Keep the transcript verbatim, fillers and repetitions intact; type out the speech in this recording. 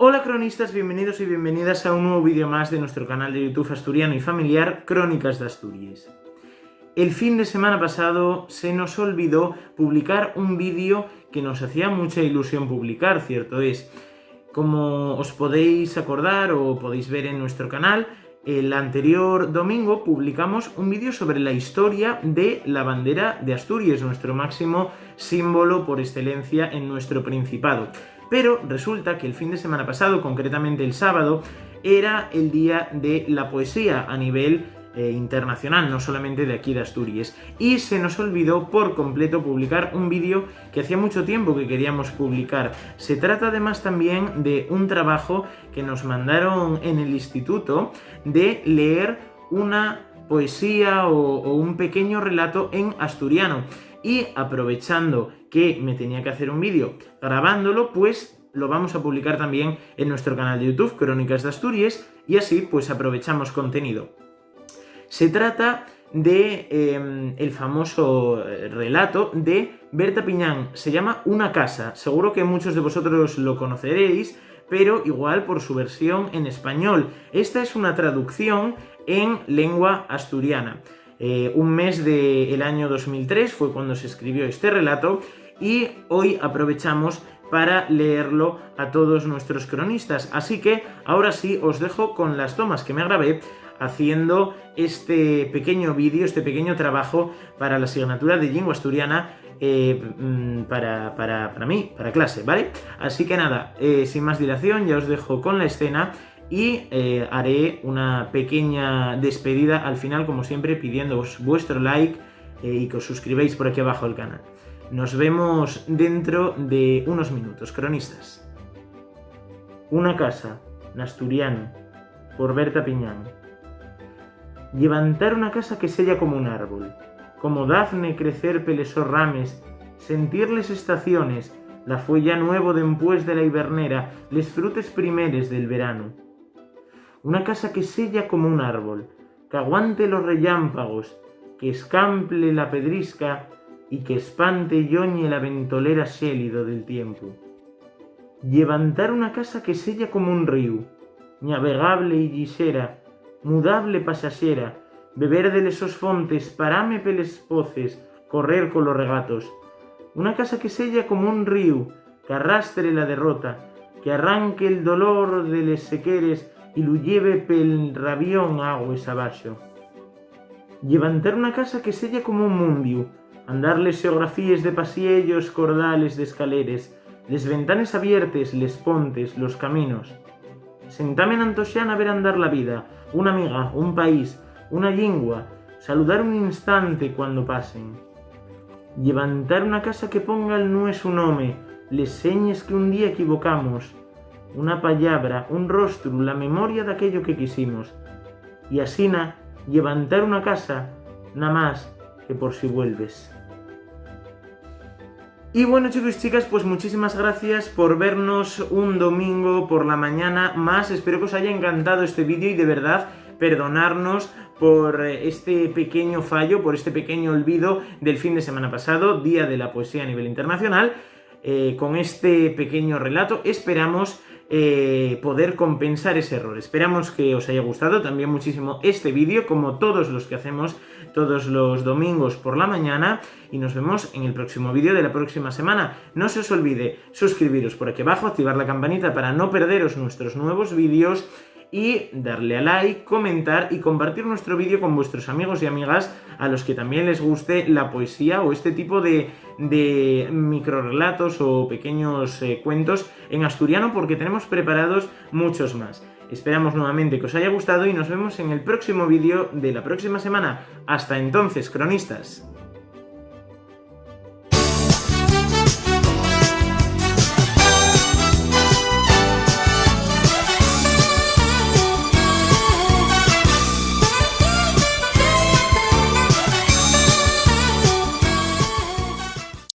Hola cronistas, bienvenidos y bienvenidas a un nuevo vídeo más de nuestro canal de YouTube asturiano y familiar, Crónicas d'Asturies. El fin de semana pasado se nos olvidó publicar un vídeo que nos hacía mucha ilusión publicar, cierto es. Como os podéis acordar o podéis ver en nuestro canal, el anterior domingo publicamos un vídeo sobre la historia de la bandera de Asturies, nuestro máximo símbolo por excelencia en nuestro principado. Pero resulta que el fin de semana pasado, concretamente el sábado, era el día de la poesía a nivel, eh, internacional, no solamente de aquí de Asturies. Y se nos olvidó por completo publicar un vídeo que hacía mucho tiempo que queríamos publicar. Se trata además también de un trabajo que nos mandaron en el instituto de leer una poesía o, o un pequeño relato en asturiano. Y aprovechando que me tenía que hacer un vídeo grabándolo, pues lo vamos a publicar también en nuestro canal de YouTube, Crónicas d'Asturies, y así pues aprovechamos contenido. Se trata de, em, el famoso, eh, relato de Berta Piñán. Se llama Una casa. Seguro que muchos de vosotros lo conoceréis, pero igual por su versión en español. Esta es una traducción en lengua asturiana. Eh, un mes del año dos mil tres fue cuando se escribió este relato y hoy aprovechamos para leerlo a todos nuestros cronistas. Así que ahora sí os dejo con las tomas que me grabé haciendo este pequeño vídeo, este pequeño trabajo para la asignatura de lengua asturiana, eh, mm, para, para, para mí, para clase, ¿vale? Así que nada, eh, sin más dilación, ya os dejo con la escena y, eh, haré una pequeña despedida al final, como siempre, pidiéndoos vuestro like, eh, y que os suscribáis por aquí abajo al canal. Nos vemos dentro de unos minutos, cronistas. Una casa, n'asturianu, por Berta Piñán. Llevantar una casa que seya como un árbol, como Dafne crecer peles sos rames, sentir les estaciones, la fueya nuevo dempués de la hibernera, les frutes primeres del veranu. Una casa que seya como un árbol, qu'aguante los rellámpagos, qu'escample la pedrisca y qu'espante lloñe la ventolera xélido del tiempu. Llevantar una casa que seya como un ríu, ñavegable y llixera, mudable pasaxera, beber de les sos fontes, parame peles poces, correr colos regatos. Una casa que seya como un ríu, qu'arrastre la derrota, qu'arranque'l dolor de les sequeres y lu lleve pel rabión agües abaxo. Llevantar una casa que seya como un mundiu, andar les xeografíes de pasiellos, cordales, d'escaleres, les ventanes abiertes, les pontes, los caminos. Sentame n'Antoxana ver andar la vida, una amiga, un país, una llingua, saludar un instante cuando pasen. Llevantar una casa que ponga'l nuesu nome, les señes que un día equivocamos, una pallabra, un rostru, la memoria d'aquello que quisimos. Y asina, llevantar una casa, namás que por si vuelves. Y bueno, chicos y chicas, pues muchísimas gracias por vernos un domingo por la mañana más. Espero que os haya encantado este vídeo y de verdad perdonarnos por, eh, este pequeño fallo, por este pequeño olvido del fin de semana pasado, Día de la Poesía a nivel internacional. Eh, con este pequeño relato esperamos, eh, poder compensar ese error. Esperamos que os haya gustado también muchísimo este vídeo, como todos los que hacemos todos los domingos por la mañana, y nos vemos en el próximo vídeo de la próxima semana. No se os olvide suscribiros por aquí abajo, activar la campanita para no perderos nuestros nuevos vídeos y darle a like, comentar y compartir nuestro vídeo con vuestros amigos y amigas a los que también les guste la poesía o este tipo de, de microrelatos o pequeños, eh, cuentos en asturiano, porque tenemos preparados muchos más. Esperamos nuevamente que os haya gustado y nos vemos en el próximo vídeo de la próxima semana. Hasta entonces, cronistas.